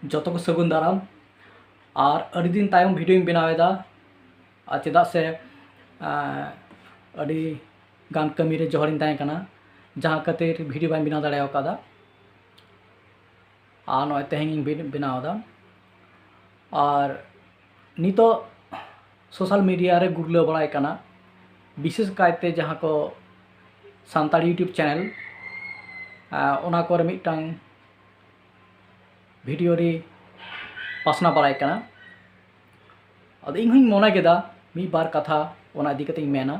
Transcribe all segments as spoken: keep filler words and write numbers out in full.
ᱡᱚᱛᱚ ᱠᱚ ᱥᱟᱹᱜᱩᱱ ᱫᱟᱨᱟᱢ᱾ ᱟᱨ ᱟᱹᱰᱤ ᱫᱤᱱ ᱛᱟᱭᱚᱢ ᱵᱷᱤᱰᱤᱭᱳᱧ ᱵᱮᱱᱟᱣ ᱮᱫᱟ, ᱟᱨ ᱪᱮᱫᱟᱜ ᱥᱮ ᱟᱸ, ᱟᱹᱰᱤ ᱜᱟᱱ ᱠᱟᱹᱢᱤ ᱨᱮ ᱡᱚᱦᱚᱲᱤᱧ ᱛᱟᱦᱮᱸ ᱠᱟᱱᱟ, ᱡᱟᱦᱟᱸ ᱠᱷᱟᱹᱛᱤᱨ ᱵᱷᱤᱰᱤᱭᱳ ᱵᱟᱹᱧ ᱵᱮᱱᱟᱣ ᱫᱟᱲᱮ ᱟᱠᱟᱫᱟ᱾ ᱟᱨ ᱱᱚᱜᱼᱚᱭ ᱛᱮᱦᱮᱧ ᱤᱧ ᱵᱮᱱ- ᱵᱮᱱᱟᱣ ᱮᱫᱟ᱾ ᱟᱨ ᱱᱤᱛᱚᱜ ᱥᱳᱥᱟᱞ ᱢᱤᱰᱤᱭᱟ ᱨᱮ ᱜᱩᱨᱞᱟᱹᱣ ᱵᱟᱲᱟᱭ ᱠᱟᱱᱟ, ᱵᱤᱥᱮᱥ ᱠᱟᱭᱛᱮ ᱡᱟᱦᱟᱸ ᱠᱚ ᱥᱟᱱᱛᱟᱲ YouTube ᱪᱮᱱᱮᱞ, ᱟᱸ, ᱚᱱᱟ ᱠᱚᱨᱮ ᱢᱤᱫᱴᱟᱝ ᱵᱷᱤᱰᱤᱭᱳ ᱨᱮ ᱯᱟᱥᱱᱟᱣ ᱵᱟᱲᱟᱭ ᱠᱟᱱᱟ᱾ ᱟᱫᱚ ᱤᱧ ᱦᱚᱧ ᱢᱚᱱᱮ ᱠᱮᱫᱟ ᱢᱤᱫ ᱵᱟᱨ ᱠᱟᱛᱷᱟ ᱚᱱᱟ ᱤᱫᱤ ᱠᱟᱛᱮᱧ ᱢᱮᱱᱟ,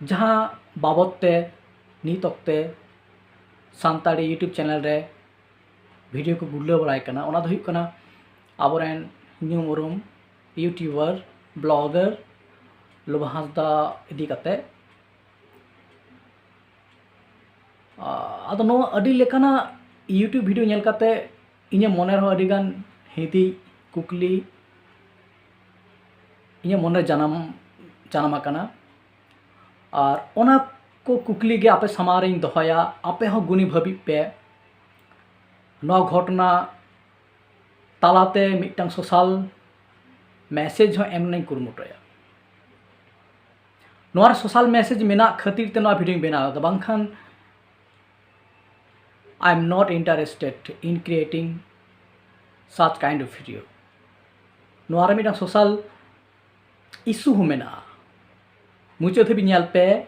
ᱡᱟᱦᱟᱸ ᱵᱟᱵᱚᱫ ᱛᱮ ᱱᱤᱛ ᱚᱠᱛᱮ ᱥᱟᱱᱛᱟᱲᱤ YouTube ᱪᱮᱱᱮᱞ ᱨᱮ ᱵᱷᱤᱰᱤᱭᱳ ᱠᱚ ᱜᱩᱨᱞᱟᱹᱣ ᱵᱟᱲᱟᱭ ᱠᱟᱱᱟ, ᱚᱱᱟ ᱫᱚ ᱦᱩᱭᱩᱜ ᱠᱟᱱᱟ ᱟᱵᱚᱨᱮᱱ ᱧᱩᱢ ᱩᱨᱩᱢ YouTuber, blogger ᱞᱚᱵᱚ ᱦᱟᱸᱥᱫᱟ ᱤᱫᱤ ᱠᱟᱛᱮ᱾ ᱟᱫᱚ ᱱᱚᱣᱟ ᱟᱹᱰᱤ ᱞᱮᱠᱟᱱᱟᱜ YouTube ᱵᱷᱤᱰᱤᱭᱳ ᱧᱮᱞ ᱠᱟᱛᱮ ᱤᱧᱟᱹᱜ ᱢᱚᱱᱮ ᱨᱮᱦᱚᱸ ᱟᱹᱰᱤᱜᱟᱱ ᱦᱤᱫᱤᱡ ᱠᱩᱠᱞᱤ ᱤᱧᱟᱹᱜ ᱢᱚᱱᱮ ᱡᱟᱱᱟᱢ, ᱡᱟᱱᱟᱢ ᱟᱠᱟᱱᱟ᱾ ᱟᱨ ᱚᱱᱟ ᱠᱚ ᱠᱩᱠᱞᱤ ᱜᱮ ᱟᱯᱮ ᱥᱟᱢᱟᱝ ᱨᱤᱧ ᱫᱚᱦᱚᱭᱟ, ᱟᱯᱮ ᱦᱚᱸ ᱜᱩᱱᱤ ᱵᱷᱟᱹᱵᱤᱜ ᱯᱮ᱾ ᱱᱚᱣᱟ ᱜᱷᱚᱴᱚᱱᱟ ᱛᱟᱞᱟᱛᱮ ᱢᱤᱫᱴᱟᱝ ᱥᱳᱥᱟᱞ ᱢᱮᱥᱮᱡᱽ ᱦᱚᱸ ᱮᱢ ᱨᱮᱱᱟᱜ ᱤᱧ ᱠᱩᱨᱩᱢᱩᱴᱩᱭᱟ᱾ ᱱᱚᱣᱟ ᱨᱮ ᱥᱳᱥᱟᱞ ᱢᱮᱥᱮᱡᱽ ᱢᱮᱱᱟᱜ ᱠᱷᱟᱹᱛᱤᱨ ᱛᱮ ᱱᱚᱣᱟ ᱵᱷᱤᱰᱤᱭᱳᱧ ᱵᱮᱱᱟᱣ ᱮᱫᱟ, ᱵᱟᱝᱠᱷᱟᱱ I am not interested in creating such kind of video. ᱱᱚᱣᱟ ᱨᱮ ᱢᱤᱫᱴᱟᱝ ᱥᱳᱥᱟᱞ ᱤᱥᱩ ᱦᱚᱸ ᱢᱮᱱᱟᱜᱼᱟ᱾ ᱢᱩᱪᱟᱹᱫ ᱫᱷᱟᱹᱵᱤᱡ ᱧᱮᱞ ᱯᱮ,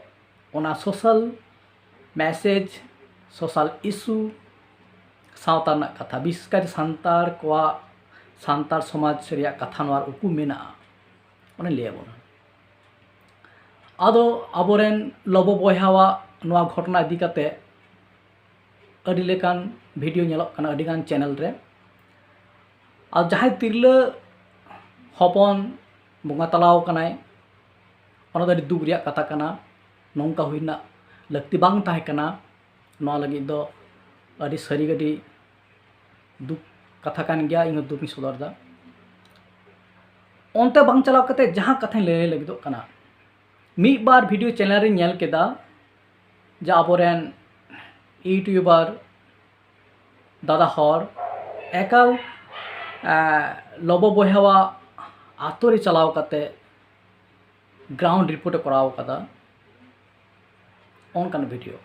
ᱚᱱᱟ ᱥᱳᱥᱟᱞ ᱢᱮᱥᱮᱡᱽ, ᱥᱳᱥᱟᱞ ᱤᱥᱩ, ᱥᱟᱶᱛᱟ ᱨᱮᱱᱟᱜ ᱠᱟᱛᱷᱟ, ᱵᱤᱥᱮᱥ ᱠᱟᱭᱛᱮ ᱥᱟᱱᱛᱟᱲ ᱠᱚᱣᱟᱜ, ᱥᱟᱱᱛᱟᱲ ᱥᱚᱢᱟᱡᱽ ᱨᱮᱭᱟᱜ ᱠᱟᱛᱷᱟ ᱱᱚᱣᱟ ᱨᱮ ᱩᱠᱩ ᱢᱮᱱᱟᱜᱼᱟ, ᱚᱱᱟᱧ ᱞᱟᱹᱭ ᱟᱵᱚᱱᱟ᱾ ᱟᱫᱚ ᱟᱵᱚᱨᱮᱱ ᱞᱚᱵᱚ ᱵᱚᱭᱦᱟᱣᱟᱜ ᱱᱚᱣᱟ ᱜᱷᱚᱴᱚᱱᱟ ᱤᱫᱤ ᱠᱟᱛᱮ ᱟᱹᱰᱤ ᱞᱮᱠᱟᱱ ᱵᱷᱤᱰᱤᱭᱳ ᱧᱮᱞᱚᱜ ᱠᱟᱱᱟ ᱟᱹᱰᱤᱜᱟᱱ ᱪᱮᱱᱮᱞ ᱨᱮ᱾ ᱟᱨ ᱡᱟᱦᱟᱸᱭ ᱛᱤᱨᱞᱟᱹ ᱦᱚᱯᱚᱱ ᱵᱚᱸᱜᱟ ᱛᱟᱞᱟᱣ ᱟᱠᱟᱱᱟᱭ, ᱚᱱᱟ ᱫᱚ ᱟᱹᱰᱤ ᱫᱩᱠ ᱨᱮᱭᱟᱜ ᱠᱟᱛᱷᱟ ᱠᱟᱱᱟ᱾ ᱱᱚᱝᱠᱟ ᱦᱩᱭ ᱨᱮᱱᱟᱜ ᱞᱟᱹᱠᱛᱤ ᱵᱟᱝ ᱛᱟᱦᱮᱸ ᱠᱟᱱᱟ᱾ ᱱᱚᱣᱟ ᱞᱟᱹᱜᱤᱫ ᱫᱚ ᱟᱹᱰᱤ ᱥᱟᱹᱨᱤ ᱜᱮ ᱟᱹᱰᱤ ᱫᱩᱠ ᱠᱟᱛᱷᱟ ᱠᱟᱱ ᱜᱮᱭᱟ, ᱤᱧ ᱦᱚᱸ ᱫᱩᱠ ᱤᱧ ᱥᱚᱫᱚᱨ ᱮᱫᱟ᱾ ᱚᱱᱛᱮ ᱵᱟᱝ ᱪᱟᱞᱟᱣ ᱠᱟᱛᱮ ᱡᱟᱦᱟᱸ ᱠᱟᱛᱷᱟᱧ ᱞᱟᱹᱭ ᱞᱟᱹᱜᱤᱫᱚᱜ ᱠᱟᱱᱟ, ᱢᱤᱫ ᱵᱟᱨ ᱵᱷᱤᱰᱤᱭᱳ ᱪᱮᱱᱮᱞ ᱨᱤᱧ ᱧᱮᱞ ᱠᱮᱫᱟ ᱡᱮ ᱟᱵᱚᱨᱮᱱ YouTuber ᱫᱟᱫᱟ ᱦᱚᱲ ᱮᱠᱟᱞ ᱞᱚᱵᱚ ᱵᱚᱭᱦᱟᱣᱟᱜ ᱟᱛᱳ ᱨᱮ ᱪᱟᱞᱟᱣ ᱠᱟᱛᱮ ᱜᱨᱟᱣᱩᱱᱰ ᱨᱤᱯᱳᱨᱴ ᱮ ᱠᱚᱨᱟᱣ ᱠᱟᱫᱟ᱾ ᱚᱱᱠᱟᱱ ᱵᱷᱤᱰᱤᱭᱳ᱾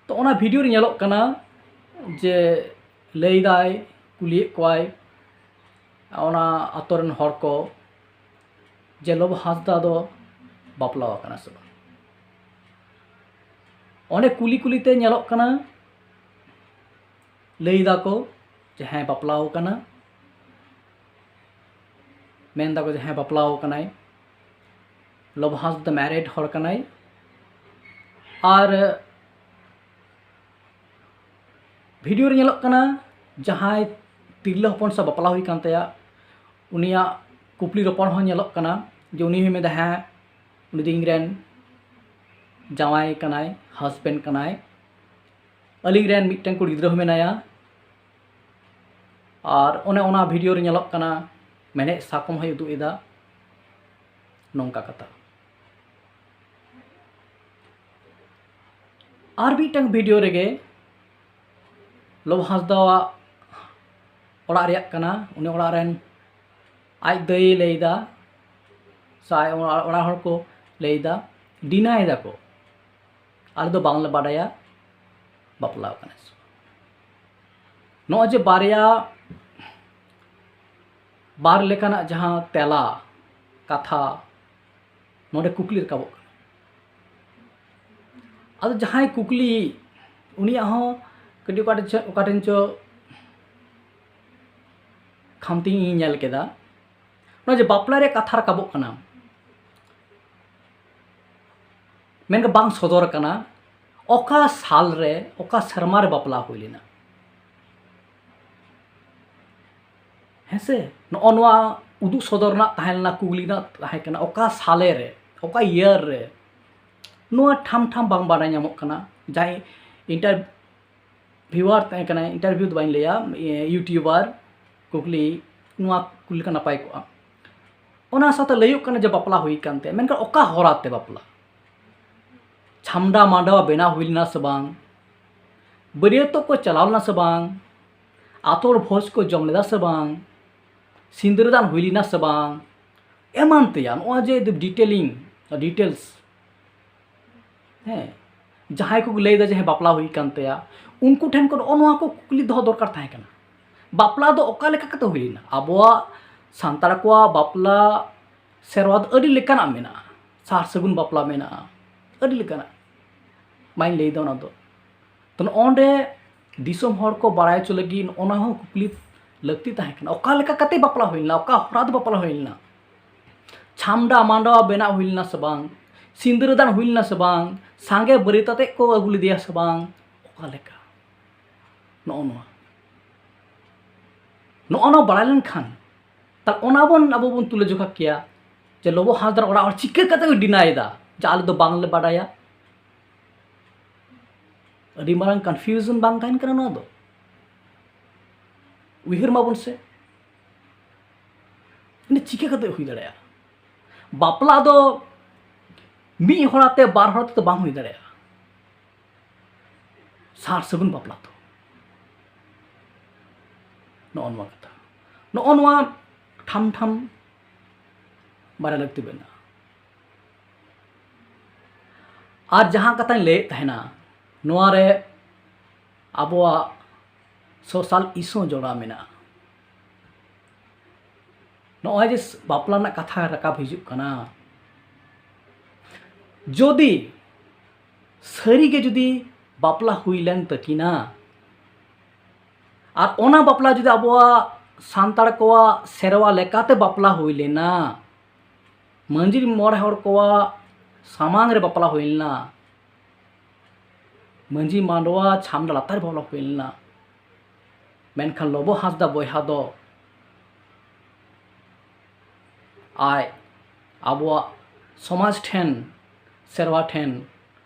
ᱛᱚ ᱚᱱᱟ ᱵᱷᱤᱰᱤᱭᱳ ᱨᱮ ᱧᱮᱞᱚᱜ ᱠᱟᱱᱟ ᱡᱮ ᱞᱟᱹᱭᱫᱟᱭ, ᱠᱩᱞᱤᱭᱮᱫ ᱠᱚᱣᱟᱭ ᱚᱱᱟ ᱟᱛᱳ ᱨᱮᱱ ᱦᱚᱲ ᱠᱚ ᱡᱮ ᱞᱚᱵᱚ ᱦᱟᱸᱥᱫᱟ ᱫᱚ ᱵᱟᱯᱞᱟ ᱟᱠᱟᱱᱟ ᱥᱮ ᱵᱟᱝ᱾ ᱚᱸᱰᱮ ᱠᱩᱞᱤ ᱠᱩᱞᱤ ᱛᱮ ᱧᱮᱞᱚᱜ ᱠᱟᱱᱟ ᱞᱟᱹᱭ ᱫᱟᱠᱚ ᱡᱮ ᱦᱮᱸ ᱵᱟᱯᱞᱟ ᱟᱠᱟᱱᱟ, ᱢᱮᱱ ᱫᱟᱠᱚ ᱡᱮ ᱦᱮᱸ ᱵᱟᱯᱞᱟ ᱟᱠᱟᱱᱟᱭ, ᱞᱚᱵᱚ ᱦᱟᱸᱥᱫᱟ ᱫᱚ ᱢᱮᱨᱤᱰ ᱦᱚᱲ ᱠᱟᱱᱟᱭ᱾ ᱟᱨ ᱵᱷᱤᱰᱤᱭᱳ ᱨᱮ ᱧᱮᱞᱚᱜ ᱠᱟᱱᱟ ᱡᱟᱦᱟᱸᱭ ᱛᱤᱨᱞᱟᱹ ᱦᱚᱯᱚᱱ ᱥᱟᱶ ᱵᱟᱯᱞᱟ ᱦᱩᱭ ᱠᱟᱱ ᱛᱟᱭᱟ, ᱩᱱᱤᱭᱟᱜ ᱠᱩᱯᱞᱤ ᱨᱚᱯᱚᱲ ᱦᱚᱸ ᱧᱮᱞᱚᱜ ᱠᱟᱱᱟ ᱡᱮ ᱩᱱᱤ ᱦᱚᱸᱭ ᱢᱮᱱᱫᱟ, ᱦᱮᱸ ᱩᱱᱤ ᱫᱚ ᱤᱧ ᱨᱮᱱ ᱡᱟᱶᱟᱭ ᱠᱟᱱᱟᱭ, ᱦᱟᱥᱵᱮᱱᱰ ᱠᱟᱱᱟᱭ, ᱟᱹᱞᱤᱧ ᱨᱮᱱ ᱢᱤᱫᱴᱮᱱ ᱠᱩᱲᱤ ᱜᱤᱫᱽᱨᱟᱹ ᱦᱚᱸ ᱢᱮᱱᱟᱭᱟ᱾ ᱟᱨ ᱚᱱᱮ ᱚᱱᱟ ᱵᱷᱤᱰᱤᱭᱳ ᱨᱮ ᱧᱮᱞᱚᱜ ᱠᱟᱱᱟ ᱢᱮᱱᱮᱫ ᱥᱟᱠᱚᱢ ᱦᱚᱸᱭ ᱩᱫᱩᱜ ᱮᱫᱟ, ᱱᱚᱝᱠᱟ ᱠᱟᱛᱷᱟ᱾ ᱟᱨ ᱢᱤᱫᱴᱟᱝ ᱵᱷᱤᱰᱤᱭᱳ ᱨᱮᱜᱮ ᱞᱚᱵᱚ ᱦᱟᱸᱥᱫᱟᱣᱟᱜ ᱚᱲᱟᱜ ᱨᱮᱭᱟᱜ ᱠᱟᱱᱟ, ᱩᱱᱤ ᱚᱲᱟᱜ ᱨᱮᱱ ᱟᱡ ᱫᱟᱹᱭᱮ ᱞᱟᱹᱭᱫᱟ, ᱥᱮ ᱟᱡ ᱚᱲᱟᱜ ᱦᱚᱲ ᱠᱚ ᱞᱟᱹᱭᱫᱟ, ᱰᱤᱱᱟᱭ ᱫᱟᱠᱚ, ᱟᱞᱮ ᱫᱚ ᱵᱟᱝᱞᱮ ᱵᱟᱰᱟᱭᱟ ᱵᱟᱯᱞᱟ ᱟᱠᱟᱱᱟ ᱥᱮ ᱵᱟᱝ᱾ ᱱᱚᱜᱼᱚᱭ ᱡᱮ ᱵᱟᱨᱭᱟ, ᱵᱟᱨ ᱞᱮᱠᱟᱱᱟᱜ ᱡᱟᱦᱟᱸ ᱛᱮᱞᱟ, ᱠᱟᱛᱷᱟ ᱱᱚᱰᱮ ᱠᱩᱠᱞᱤ ᱨᱟᱠᱟᱵᱚᱜ ᱠᱟᱱᱟ᱾ ᱟᱫᱚ ᱡᱟᱦᱟᱸᱭ ᱠᱩᱠᱞᱤ, ᱩᱱᱤᱭᱟᱜ ᱦᱚᱸ ᱠᱟᱹᱴᱤᱡ ᱚᱠᱟ ᱴᱷᱮᱱ ᱪᱚ, ᱚᱠᱟ ᱴᱷᱮᱱ ᱪᱚ ᱠᱷᱟᱢᱛᱤ ᱤᱧ ᱧᱮᱞ ᱠᱮᱫᱟ᱾ ᱱᱚᱜᱼᱚᱭ ᱡᱮ ᱵᱟᱯᱞᱟ ᱨᱮ ᱠᱟᱛᱷᱟ ᱨᱟᱠᱟᱵᱚᱜ ᱠᱟᱱᱟ, ᱢᱮᱱᱠᱷᱟᱱ ᱵᱟᱝ ᱥᱚᱫᱚᱨ ᱟᱠᱟᱱᱟ ᱚᱠᱟ ᱥᱟᱞ ᱨᱮ, ᱚᱠᱟ ᱥᱮᱨᱢᱟ ᱨᱮ ᱵᱟᱯᱞᱟ ᱦᱩᱭ ᱞᱮᱱᱟ᱾ ᱦᱮᱸ ᱥᱮ, ᱱᱚᱜᱼᱚ ᱱᱚᱣᱟ ᱩᱫᱩᱜ ᱥᱚᱫᱚᱨ ᱨᱮᱱᱟᱜ ᱛᱟᱦᱮᱸ ᱞᱮᱱᱟ, ᱠᱩᱠᱞᱤ ᱨᱮᱱᱟᱜ ᱛᱟᱦᱮᱸ ᱠᱟᱱᱟ, ᱚᱠᱟ ᱥᱟᱞᱮ ᱨᱮ, ᱚᱠᱟ ᱤᱭᱟᱨ ᱨᱮ᱾ ᱱᱚᱣᱟ ᱴᱷᱟᱢ ᱴᱷᱟᱢ ᱵᱟᱝ ᱵᱟᱰᱟᱭ ᱧᱟᱢᱚᱜ ᱠᱟᱱᱟ᱾ ᱡᱟᱦᱟᱸᱭ ᱤᱱᱴᱟᱨ ᱵᱷᱤᱣᱟᱨ ᱛᱟᱦᱮᱸ ᱠᱟᱱᱟᱭ, ᱤᱱᱴᱟᱨᱵᱷᱤᱭᱩ ᱫᱚ ᱵᱟᱹᱧ ᱞᱟᱹᱭᱟ, ᱤᱭᱩᱴᱤᱭᱩᱵᱟᱨ ᱠᱩᱠᱞᱤ, ᱱᱚᱣᱟ ᱠᱩᱞᱤ ᱞᱮᱠᱷᱟᱱ ᱱᱟᱯᱟᱭ ᱠᱚᱜᱼᱟ᱾ ᱚᱱᱟ ᱥᱟᱶᱛᱮ ᱞᱟᱹᱭᱚᱜ ᱠᱟᱱᱟ ᱡᱮ ᱵᱟᱯᱞᱟ ᱦᱩᱭ ᱟᱠᱟᱱ ᱛᱟᱭᱟ, ᱢᱮᱱᱠᱷᱟᱱ ᱚᱠᱟ ᱦᱚᱨᱟ ᱛᱮ ᱵᱟᱯᱞᱟ? ᱪᱷᱟᱢᱰᱟ ᱢᱟᱰᱣᱟ ᱵᱮᱱᱟᱣ ᱦᱩᱭ ᱞᱮᱱᱟ ᱥᱮ ᱵᱟᱝ? ᱵᱟᱹᱨᱭᱟᱹᱛᱚᱜ ᱠᱚ ᱪᱟᱞᱟᱣ ᱞᱮᱱᱟ ᱥᱮ ᱵᱟᱝ, ᱟᱛᱳ ᱦᱚᱲ ᱵᱷᱚᱡᱽ ᱠᱚ ᱡᱚᱢ ᱞᱮᱫᱟ ᱥᱮ ᱵᱟᱝ, ᱥᱤᱸᱫᱽᱨᱟᱹᱫᱟᱱ ᱦᱩᱭ ᱞᱮᱱᱟ ᱥᱮ ᱵᱟᱝ, ᱮᱢᱟᱱ ᱛᱮᱭᱟᱜ᱾ ᱱᱚᱣᱟ ᱡᱮ detailing, details, ᱦᱮᱸ, ᱡᱟᱦᱟᱸᱭ ᱠᱚ ᱞᱟᱹᱭᱫᱟ ᱡᱮ ᱦᱮᱸ ᱵᱟᱯᱞᱟ ᱦᱩᱭ ᱠᱟᱱ ᱛᱟᱭᱟ, ᱩᱱᱠᱩ ᱴᱷᱮᱱ ᱠᱷᱚᱱ ᱱᱚᱜᱼᱚ ᱱᱚᱣᱟ ᱠᱚ ᱠᱩᱠᱞᱤ ᱫᱚᱦᱚ ᱫᱚᱨᱠᱟᱨ ᱛᱟᱦᱮᱸ ᱠᱟᱱᱟ᱾ ᱵᱟᱯᱞᱟ ᱫᱚ ᱚᱠᱟ ᱞᱮᱠᱟ ᱠᱟᱛᱮ ᱦᱩᱭ ᱞᱮᱱᱟ? ᱟᱵᱚᱣᱟᱜ ᱥᱟᱱᱛᱟᱲ ᱠᱚᱣᱟᱜ ᱵᱟᱯᱞᱟ ᱥᱮᱨᱣᱟ ᱫᱚ ᱟᱹᱰᱤ ᱞᱮᱠᱟᱱᱟᱜ ᱢᱮᱱᱟᱜᱼᱟ᱾ ᱥᱟᱨ ᱥᱟᱹᱜᱩᱱ ᱵᱟᱯᱞᱟ ᱢᱮᱱᱟᱜᱼᱟ, ᱟᱹᱰᱤ ᱞᱮᱠᱟᱱᱟᱜ, ᱵᱟᱹᱧ ᱞᱟᱹᱭᱫᱟ ᱚᱱᱟ ᱫᱚ᱾ ᱛᱚ, ᱱᱚᱜᱼᱚᱸᱰᱮ ᱫᱤᱥᱚᱢ ᱦᱚᱲ ᱠᱚ ᱵᱟᱲᱟᱭ ᱦᱚᱪᱚ ᱞᱟᱹᱜᱤᱫ ᱚᱱᱟ ᱦᱚᱸ ᱠᱩᱠᱞᱤ ᱞᱟᱹᱠᱛᱤ ᱛᱟᱦᱮᱸ ᱠᱟᱱᱟ, ᱚᱠᱟ ᱞᱮᱠᱟ ᱠᱟᱛᱮ ᱵᱟᱯᱞᱟ ᱦᱩᱭ ᱞᱮᱱᱟ, ᱚᱠᱟ ᱦᱚᱨᱟ ᱛᱮ ᱵᱟᱯᱞᱟ ᱦᱩᱭ ᱞᱮᱱᱟ? ᱪᱷᱟᱢᱰᱟ ᱢᱟᱰᱣᱟ ᱵᱮᱱᱟᱣ ᱦᱩᱭ ᱞᱮᱱᱟ ᱥᱮ ᱵᱟᱝ? ᱥᱤᱸᱫᱽᱨᱟᱹᱫᱟᱱ ᱦᱩᱭ ᱞᱮᱱᱟ ᱥᱮ ᱵᱟᱝ? ᱥᱟᱸᱜᱮ ᱵᱟᱹᱨᱭᱟᱹᱛ ᱟᱛᱮᱫ ᱠᱚ ᱟᱹᱜᱩ ᱞᱮᱫᱮᱭᱟ ᱥᱮ ᱵᱟᱝ? ᱚᱠᱟ ᱞᱮᱠᱟ? ᱱᱚᱜᱼᱚ ᱱᱚᱣᱟ, ᱱᱚᱜᱼᱚ ᱱᱚᱣᱟ ᱵᱟᱲᱟᱭ ᱞᱮᱱᱠᱷᱟᱱ, ᱛᱟᱦᱞᱮ ᱚᱱᱟ ᱵᱚᱱ, ᱟᱵᱚ ᱵᱚᱱ ᱛᱩᱞᱟᱹ ᱡᱚᱠᱷᱟ ᱠᱮᱭᱟ ᱡᱮ ᱞᱚᱵᱚ ᱦᱟᱸᱥᱫᱟᱨ ᱚᱲᱟᱜ ᱦᱚᱲ ᱪᱤᱠᱟᱹ ᱠᱟᱛᱮ ᱠᱚ deny ᱮᱫᱟ ᱡᱮ ᱟᱞᱮ ᱫᱚ ᱵᱟᱝᱞᱮ ᱵᱟᱰᱟᱭᱟ᱾ ᱟᱹᱰᱤ ᱢᱟᱨᱟᱝ confusion ᱵᱟᱝ ᱛᱟᱦᱮᱱ ᱠᱟᱱᱟ ᱱᱚᱣᱟ ᱫᱚ? ᱩᱭᱦᱟᱹᱨ ᱢᱟᱵᱚᱱ ᱥᱮ, ᱢᱟᱱᱮ ᱪᱤᱠᱟᱹ ᱠᱟᱛᱮ ᱦᱩᱭ ᱫᱟᱲᱮᱭᱟᱜᱼᱟ? ᱵᱟᱯᱞᱟ ᱫᱚ ᱢᱤᱫ ᱦᱚᱲ ᱟᱛᱮ, ᱵᱟᱨ ᱦᱚᱲ ᱟᱛᱮ ᱫᱚ ᱵᱟᱝ ᱦᱩᱭ ᱫᱟᱲᱮᱭᱟᱜᱼᱟ, ᱥᱟᱨ ᱥᱟᱹᱜᱩᱱ ᱵᱟᱯᱞᱟ ᱫᱚ᱾ ᱱᱚᱜᱼᱚ ᱱᱚᱣᱟ ᱠᱟᱛᱷᱟ, ᱱᱚᱜᱼᱚ ᱱᱚᱣᱟ ᱴᱷᱟᱢ ᱴᱷᱟᱢ ᱵᱟᱲᱟᱭ ᱞᱟᱹᱠᱛᱤ ᱢᱮᱱᱟᱜᱼᱟ᱾ ᱟᱨ ᱡᱟᱦᱟᱸ ᱠᱟᱛᱷᱟᱧ ᱞᱟᱹᱭᱮᱫ ᱛᱟᱦᱮᱱᱟ, ᱱᱚᱣᱟ ᱨᱮ ᱟᱵᱚᱣᱟᱜ social issue ᱦᱚᱸ ᱡᱚᱲᱟᱣ ᱢᱮᱱᱟᱜᱼᱟ᱾ ᱱᱚᱜᱼᱚᱭ ᱡᱮ ᱵᱟᱯᱞᱟ ᱨᱮᱱᱟᱜ ᱠᱟᱛᱷᱟ ᱨᱟᱠᱟᱵ ᱦᱤᱡᱩᱜ ᱠᱟᱱᱟ, ᱡᱩᱫᱤ ᱥᱟᱹᱨᱤᱜᱮ ᱡᱩᱫᱤ ᱵᱟᱯᱞᱟ ᱦᱩᱭ ᱞᱮᱱ ᱛᱟᱹᱠᱤᱱᱟ, ᱟᱨ ᱚᱱᱟ ᱵᱟᱯᱞᱟ ᱡᱩᱫᱤ ᱟᱵᱚᱣᱟᱜ ᱥᱟᱱᱛᱟᱲ ᱠᱚᱣᱟᱜ ᱥᱮᱨᱣᱟ ᱞᱮᱠᱟᱛᱮ ᱵᱟᱯᱞᱟ ᱦᱩᱭ ᱞᱮᱱᱟ, ᱢᱟᱹᱡᱷᱤ ᱢᱚᱬᱮ ᱦᱚᱲ ᱠᱚᱣᱟᱜ ᱥᱟᱢᱟᱝ ᱨᱮ ᱵᱟᱯᱞᱟ ᱦᱩᱭ ᱞᱮᱱᱟ, ᱢᱟᱹᱡᱷᱤ ᱢᱟᱰᱣᱟ ᱪᱷᱟᱢᱰᱟ ᱞᱟᱛᱟᱨ ᱨᱮ ᱵᱟᱯᱞᱟ ᱦᱩᱭ ᱞᱮᱱᱟ, ᱢᱮᱱᱠᱷᱟᱱ ᱞᱚᱵᱚ ᱦᱟᱸᱥᱫᱟ ᱵᱚᱭᱦᱟ ᱫᱚ ᱟᱡ ᱟᱵᱚᱣᱟᱜ ᱥᱚᱢᱟᱡᱽ ᱴᱷᱮᱱ, ᱥᱮᱨᱣᱟ ᱴᱷᱮᱱ,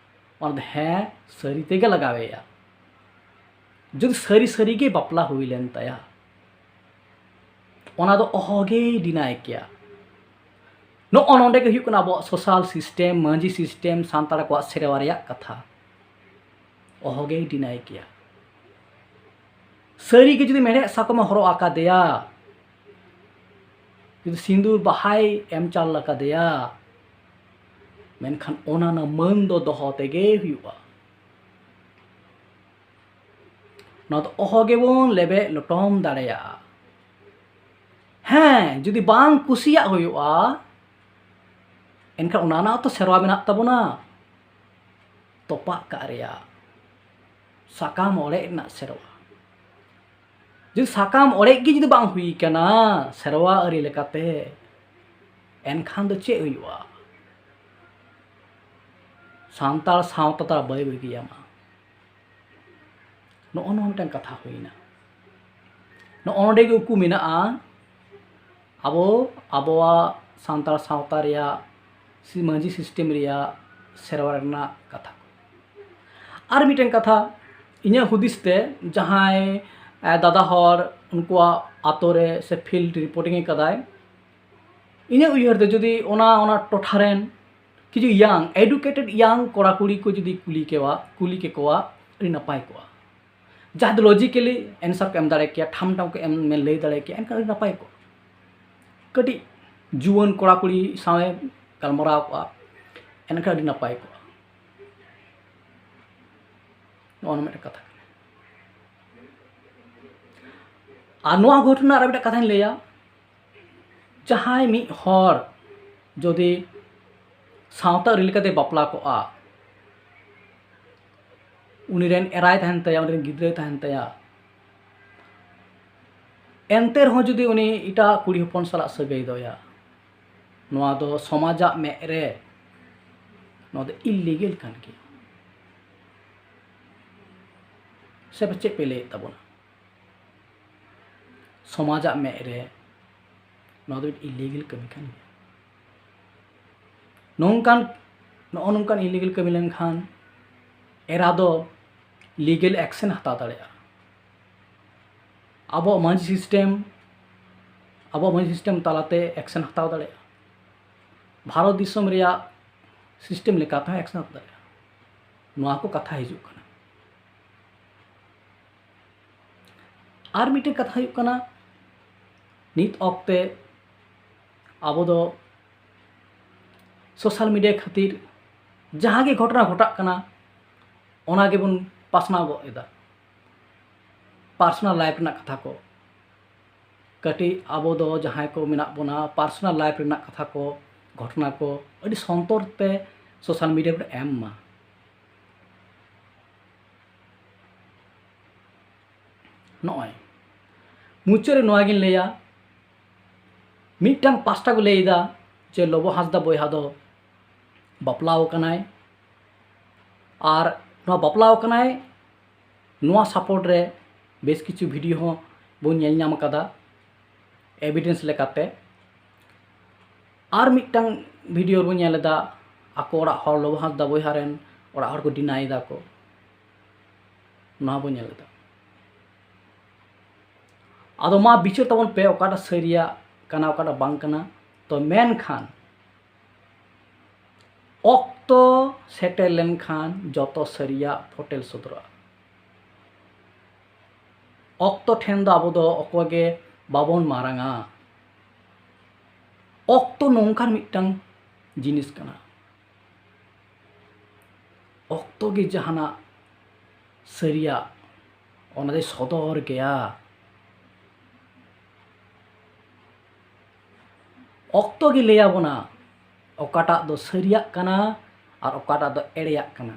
ᱚᱱᱟ ᱫᱚ ᱦᱮᱸ ᱥᱟᱹᱨᱤ ᱛᱮᱜᱮ ᱞᱟᱜᱟᱣᱮᱭᱟ᱾ ᱡᱩᱫᱤ ᱥᱟᱹᱨᱤ ᱥᱟᱹᱨᱤ ᱜᱮ ᱵᱟᱯᱞᱟ ᱦᱩᱭ ᱞᱮᱱ ᱛᱟᱭᱟ, ᱚᱱᱟ ᱫᱚ ᱚᱦᱚᱜᱮᱭ deny ᱠᱮᱭᱟ᱾ ᱱᱚᱜᱼᱚ ᱱᱚᱰᱮ ᱜᱮ ᱦᱩᱭᱩᱜ ᱠᱟᱱᱟ ᱟᱵᱚᱣᱟᱜ social system, ᱢᱟᱹᱡᱷᱤ system, ᱥᱟᱱᱛᱟᱲ ᱠᱚᱣᱟᱜ ᱥᱮᱨᱣᱟ ᱨᱮᱭᱟᱜ ᱠᱟᱛᱷᱟ᱾ ᱚᱦᱚᱜᱮᱭ deny ᱠᱮᱭᱟ᱾ ᱥᱟᱹᱨᱤ ᱜᱮ ᱡᱩᱫᱤ ᱢᱮᱲᱦᱮᱫ ᱥᱟᱠᱚᱢᱮ ᱦᱚᱨᱚᱜ ᱟᱠᱟᱫᱮᱭᱟ, ᱡᱩᱫᱤ ᱥᱤᱸᱫᱩᱨ ᱵᱟᱦᱟᱭ ᱮᱢ ᱪᱟᱞ ᱟᱠᱟᱫᱮᱭᱟ, ᱢᱮᱱᱠᱷᱟᱱ ᱚᱱᱟ ᱨᱮᱱᱟᱜ ᱢᱟᱹᱱ ᱫᱚ ᱫᱚᱦᱚ ᱛᱮᱜᱮ ᱦᱩᱭᱩᱜᱼᱟ᱾ ᱱᱚᱣᱟ ᱫᱚ ᱚᱦᱚ ᱜᱮᱵᱚᱱ ᱞᱮᱵᱮᱫ ᱞᱚᱴᱚᱢ ᱫᱟᱲᱮᱭᱟᱜᱼᱟ᱾ ᱦᱮᱸ, ᱡᱩᱫᱤ ᱵᱟᱝ ᱠᱩᱥᱤᱭᱟᱜ ᱦᱩᱭᱩᱜᱼᱟ, ᱮᱱᱠᱷᱟᱱ ᱚᱱᱟ ᱨᱮᱱᱟᱜ ᱛᱚ ᱥᱮᱨᱣᱟ ᱢᱮᱱᱟᱜ ᱛᱟᱵᱚᱱᱟ, ᱛᱚᱯᱟᱜ ᱠᱟᱜ ᱨᱮᱭᱟᱜ, ᱥᱟᱠᱟᱢ ᱚᱲᱮᱡ ᱨᱮᱱᱟᱜ ᱥᱮᱨᱣᱟ᱾ ᱡᱩᱫᱤ ᱥᱟᱠᱟᱢ ᱚᱲᱮᱡ ᱜᱮ ᱡᱩᱫᱤ ᱵᱟᱝ ᱦᱩᱭ ᱠᱟᱱᱟ ᱥᱮᱨᱣᱟ ᱟᱹᱨᱤ ᱞᱮᱠᱟᱛᱮ, ᱮᱱᱠᱷᱟᱱ ᱫᱚ ᱪᱮᱫ ᱦᱩᱭᱩᱜᱼᱟ? ᱥᱟᱱᱛᱟᱲ ᱥᱟᱶᱛᱟ ᱫᱚ ᱵᱟᱹᱭ ᱵᱟᱹᱭ ᱜᱮ ᱤᱭᱟᱹᱢᱟ᱾ ᱱᱚᱜᱼᱚ ᱱᱚᱣᱟ ᱢᱤᱫᱴᱟᱝ ᱠᱟᱛᱷᱟ ᱦᱩᱭᱱᱟ᱾ ᱱᱚᱜᱼᱚ ᱱᱚᱰᱮ ᱜᱮ ᱩᱠᱩ ᱢᱮᱱᱟᱜᱼᱟ, ᱟᱵᱚ ᱟᱵᱚᱣᱟᱜ ᱥᱟᱱᱛᱟᱲ ᱥᱟᱶᱛᱟ ᱨᱮᱭᱟᱜ ᱥᱤ-, ᱢᱟᱹᱡᱷᱤ system ᱨᱮᱭᱟᱜ ᱥᱮᱨᱣᱟ ᱨᱮᱱᱟᱜ ᱠᱟᱛᱷᱟ ᱠᱚ᱾ ᱟᱨ ᱢᱤᱫᱴᱮᱱ ᱠᱟᱛᱷᱟ, ᱤᱧᱟᱹᱜ ᱦᱩᱫᱤᱥ ᱛᱮ ᱡᱟᱦᱟᱸᱭ, ᱮ, ᱫᱟᱫᱟ ᱦᱚᱲ ᱩᱱᱠᱩᱣᱟᱜ ᱟᱛᱳ ᱨᱮ ᱥᱮ field reporting ᱮ ᱠᱟᱫᱟᱭ, ᱤᱧᱟᱹᱜ ᱩᱭᱦᱟᱹᱨ ᱛᱮ ᱡᱩᱫᱤ ᱚᱱᱟ, ᱚᱱᱟ ᱴᱚᱴᱷᱟ ᱨᱮᱱ ᱠᱤᱪᱷᱩ young, educated young ᱠᱚᱲᱟ ᱠᱩᱲᱤ ᱠᱚ ᱡᱩᱫᱤ ᱠᱩᱞᱤ ᱠᱮᱣᱟ, ᱠᱩᱞᱤ ᱠᱮᱠᱚᱣᱟ, ᱟᱹᱰᱤ ᱱᱟᱯᱟᱭ ᱠᱚᱜᱼᱟ᱾ ᱡᱟᱦᱟᱸ ᱫᱚ logically answer ᱠᱚ ᱮᱢ ᱫᱟᱲᱮ ᱠᱮᱭᱟ, ᱴᱷᱟᱢ ᱴᱷᱟᱢ ᱠᱚ ᱮᱢ, ᱢᱮ, ᱞᱟᱹᱭ ᱫᱟᱲᱮ ᱠᱮᱭᱟ, ᱮᱱᱠᱷᱟᱱ ᱟᱹᱰᱤ ᱱᱟᱯᱟᱭ ᱠᱚᱜᱼᱟ᱾ ᱠᱟᱹᱴᱤᱡ ᱡᱩᱣᱟᱹᱱ ᱠᱚᱲᱟ ᱠᱩᱲᱤ ᱥᱟᱶᱮ ᱜᱟᱞᱢᱟᱨᱟᱣ ᱠᱚᱜᱼᱟ, ᱮᱱᱠᱷᱟᱱ ᱟᱹᱰᱤ ᱱᱟᱯᱟᱭ ᱠᱚᱜᱼᱟ᱾ ᱱᱚᱜᱼᱚ ᱱᱚᱣᱟ ᱢᱤᱫᱴᱮᱱ ᱠᱟᱛᱷᱟ ᱠᱟᱱᱟ᱾ ᱟᱨ ᱱᱚᱣᱟ ᱜᱷᱚᱴᱚᱱᱟ ᱨᱮ ᱢᱤᱫᱴᱮᱱ ᱠᱟᱛᱷᱟᱧ ᱞᱟᱹᱭᱟ, ᱡᱟᱦᱟᱸᱭ ᱢᱤᱫ ᱦᱚᱲ ᱡᱩᱫᱤ ᱥᱟᱶᱛᱟ ᱟᱹᱨᱤ ᱞᱮᱠᱟᱛᱮ ᱵᱟᱯᱞᱟ ᱠᱚᱜᱼᱟ, ᱩᱱᱤ ᱨᱮᱱ ᱮᱨᱟᱭ ᱛᱟᱦᱮᱱ ᱛᱟᱭᱟ, ᱩᱱᱤ ᱨᱮᱱ ᱜᱤᱫᱽᱨᱟᱹᱭ ᱛᱟᱦᱮᱱ ᱛᱟᱭᱟ, ᱮᱱᱛᱮ ᱨᱮᱦᱚᱸ ᱡᱩᱫᱤ ᱩᱱᱤ ᱮᱴᱟᱜ ᱠᱩᱲᱤ ᱦᱚᱯᱚᱱ ᱥᱟᱞᱟᱜ ᱥᱟᱹᱜᱟᱹᱭ ᱫᱚᱦᱚᱭᱟ, ᱱᱚᱣᱟ ᱫᱚ ᱥᱚᱢᱟᱡᱟᱜ ᱢᱮᱫ ᱨᱮ ᱱᱚᱣᱟ ᱫᱚ illegal ᱠᱟᱱ ᱜᱮᱭᱟ᱾ ᱥᱮ ᱪᱮᱫ ᱯᱮ ᱞᱟᱹᱭᱮᱫ ᱛᱟᱵᱚᱱᱟ? ᱥᱚᱢᱟᱡᱟᱜ ᱢᱮᱫ ᱨᱮ ᱱᱚᱣᱟ ᱫᱚ ᱢᱤᱫ illegal ᱠᱟᱹᱢᱤ ᱠᱟᱱ ᱜᱮᱭᱟ᱾ ᱱᱚᱝᱠᱟᱱ, ᱱᱚᱜᱼᱚ ᱱᱚᱝᱠᱟᱱ illegal ᱠᱟᱹᱢᱤ ᱞᱮᱱᱠᱷᱟᱱ ᱮᱨᱟ ᱫᱚ legal action ᱦᱟᱛᱟᱣ ᱫᱟᱲᱮᱭᱟᱜᱼᱟ᱾ ᱟᱵᱚᱣᱟᱜ ᱢᱟᱹᱡᱷᱤ system, ᱟᱵᱚᱣᱟᱜ ᱢᱟᱹᱡᱷᱤ system ᱛᱟᱞᱟᱛᱮ action ᱦᱟᱛᱟᱣ ᱫᱟᱲᱮᱭᱟᱜᱼᱟ᱾ ᱵᱷᱟᱨᱚᱛ ᱫᱤᱥᱚᱢ ᱨᱮᱭᱟᱜ system ᱞᱮᱠᱟᱛᱮ ᱦᱚᱸ action ᱦᱟᱛᱟᱣ ᱫᱟᱲᱮᱭᱟᱜᱼᱟ᱾ ᱱᱚᱣᱟ ᱠᱚ ᱠᱟᱛᱷᱟ ᱦᱤᱡᱩᱜ ᱠᱟᱱᱟ᱾ ᱟᱨ ᱢᱤᱫᱴᱮᱱ ᱠᱟᱛᱷᱟ ᱦᱩᱭᱩᱜ ᱠᱟᱱᱟ, ᱱᱤᱛ ᱚᱠᱛᱮ ᱟᱵᱚ ᱫᱚ social media ᱠᱷᱟᱹᱛᱤᱨ ᱡᱟᱦᱟᱸ ᱜᱮ ᱜᱷᱚᱴᱚᱱᱟ ᱜᱷᱚᱴᱟᱜ ᱠᱟᱱᱟ, ᱚᱱᱟ ᱜᱮᱵᱚᱱ ᱯᱟᱥᱱᱟᱣ ᱜᱚᱫ ᱮᱫᱟ᱾ Personal life ᱨᱮᱱᱟᱜ ᱠᱟᱛᱷᱟ ᱠᱚ, ᱠᱟᱹᱴᱤᱡ ᱟᱵᱚ ᱫᱚ ᱡᱟᱦᱟᱸᱭ ᱠᱚ ᱢᱮᱱᱟᱜ ᱵᱚᱱᱟ, personal life ᱨᱮᱱᱟᱜ ᱠᱟᱛᱷᱟ ᱠᱚ, ᱜᱷᱚᱴᱚᱱᱟ ᱠᱚ ᱟᱹᱰᱤ ᱥᱚᱱᱛᱚᱨ ᱛᱮ social media ᱨᱮ ᱮᱢ ᱢᱟ᱾ ᱱᱚᱜᱼᱚᱭ ᱢᱩᱪᱟᱹᱫ ᱨᱮ ᱱᱚᱣᱟ ᱜᱤᱧ ᱞᱟᱹᱭᱟ, ᱢᱤᱫᱴᱟᱝ ᱯᱟᱥᱴᱟ ᱠᱚ ᱞᱟᱹᱭ ᱮᱫᱟ ᱡᱮ ᱞᱚᱵᱚ ᱦᱟᱸᱥᱫᱟ ᱵᱚᱭᱦᱟ ᱫᱚ ᱵᱟᱯᱞᱟᱣ ᱠᱟᱱᱟᱭ, ᱟᱨ ᱱᱚᱣᱟ ᱵᱟᱯᱞᱟᱣ ᱠᱟᱱᱟᱭ, ᱱᱚᱣᱟ support ᱨᱮ ᱵᱮᱥ ᱠᱤᱪᱷᱩ video ᱦᱚᱸ ᱵᱚᱱ ᱧᱮᱞ ᱧᱟᱢ ᱟᱠᱟᱫᱟ evidence ᱞᱮᱠᱟᱛᱮ᱾ ᱟᱨ ᱢᱤᱫᱴᱟᱝ video ᱨᱮᱵᱚᱱ ᱧᱮᱞ ᱮᱫᱟ, ᱟᱠᱚ ᱚᱲᱟᱜ ᱦᱚᱲ, ᱞᱚᱵᱚ ᱦᱟᱸᱥᱫᱟ ᱵᱚᱭᱦᱟ ᱨᱮᱱ ᱚᱲᱟᱜ ᱦᱚᱲ ᱠᱚ deny ᱮᱫᱟ ᱠᱚ, ᱱᱚᱣᱟ ᱵᱚᱱ ᱧᱮᱞ ᱮᱫᱟ᱾ ᱟᱫᱚ ᱢᱟ ᱵᱤᱪᱟᱹᱨ ᱛᱟᱵᱚᱱ ᱯᱮ, ᱚᱠᱟᱴᱟᱜ ᱥᱟᱹᱨᱤᱭᱟᱜ ᱠᱟᱱᱟ, ᱚᱠᱟᱴᱟᱜ ᱵᱟᱝ ᱠᱟᱱᱟ᱾ ᱛᱚ ᱢᱮᱱᱠᱷᱟᱱ ᱚᱠᱛᱚ ᱥᱮᱴᱮᱨ ᱞᱮᱱᱠᱷᱟᱱ ᱡᱚᱛᱚ ᱥᱟᱹᱨᱤᱭᱟᱜ ᱯᱷᱚᱴᱮᱞ ᱥᱚᱫᱚᱨᱚᱜᱼᱟ᱾ ᱚᱠᱛᱚ ᱴᱷᱮᱱ ᱫᱚ ᱟᱵᱚ ᱫᱚ ᱚᱠᱚᱭ ᱜᱮ ᱵᱟᱵᱚᱱ ᱢᱟᱨᱟᱝᱟ᱾ ᱚᱠᱛᱚ ᱱᱚᱝᱠᱟᱱ ᱢᱤᱫᱴᱟᱝ ᱡᱤᱱᱤᱥ ᱠᱟᱱᱟ, ᱚᱠᱛᱚ ᱜᱮ ᱡᱟᱦᱟᱱᱟᱜ ᱥᱟᱹᱨᱤᱭᱟᱜ ᱚᱱᱟ ᱫᱚᱭ ᱥᱚᱫᱚᱨ ᱜᱮᱭᱟ᱾ ᱚᱠᱛᱚ ᱜᱮ ᱞᱟᱹᱭ ᱟᱵᱚᱱᱟ ᱚᱠᱟᱴᱟᱜ ᱫᱚ ᱥᱟᱹᱨᱤᱭᱟᱜ ᱠᱟᱱᱟ ᱟᱨ ᱚᱠᱟᱴᱟᱜ ᱫᱚ ᱮᱲᱮᱭᱟᱜ ᱠᱟᱱᱟ,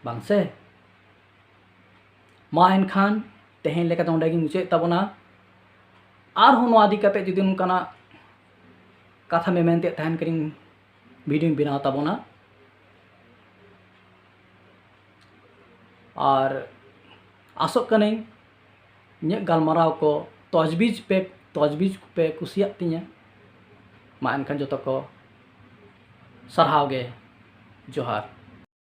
ᱵᱟᱝ ᱥᱮ? ᱢᱟ ᱮᱱᱠᱷᱟᱱ ᱛᱮᱦᱮᱧ ᱞᱮᱠᱟ ᱫᱚ ᱚᱸᱰᱮ ᱜᱤᱧ ᱢᱩᱪᱟᱹᱫ ᱛᱟᱵᱚᱱᱟ᱾ ᱟᱨᱦᱚᱸ ᱱᱚᱣᱟ ᱤᱫᱤ ᱠᱟᱛᱮ ᱡᱩᱫᱤ ᱱᱚᱝᱠᱟᱱᱟᱜ ᱠᱟᱛᱷᱟ ᱢᱮᱢᱮᱱ ᱛᱮ ᱛᱟᱦᱮᱱ ᱠᱷᱟᱱᱤᱧ video ᱧ ᱵᱮᱱᱟᱣ ᱛᱟᱵᱚᱱᱟ᱾ ᱟᱨ ᱟᱥᱚᱜ ᱠᱟᱹᱱᱟᱹᱧ ᱤᱧᱟᱹᱜ ᱜᱟᱞᱢᱟᱨᱟᱣ ᱠᱚ ᱛᱚᱡᱽᱵᱤᱡᱽ ᱯᱮ, ᱛᱚᱡᱽᱵᱤᱡᱽ ᱯᱮ ᱠᱩᱥᱤᱭᱟᱜ ᱛᱤᱧᱟᱹ᱾ ᱢᱟ ᱮᱱᱠᱷᱟᱱ ᱡᱚᱛᱚ ᱠᱚ ᱥᱟᱨᱦᱟᱣ ᱜᱮ, ᱡᱚᱦᱟᱨ᱾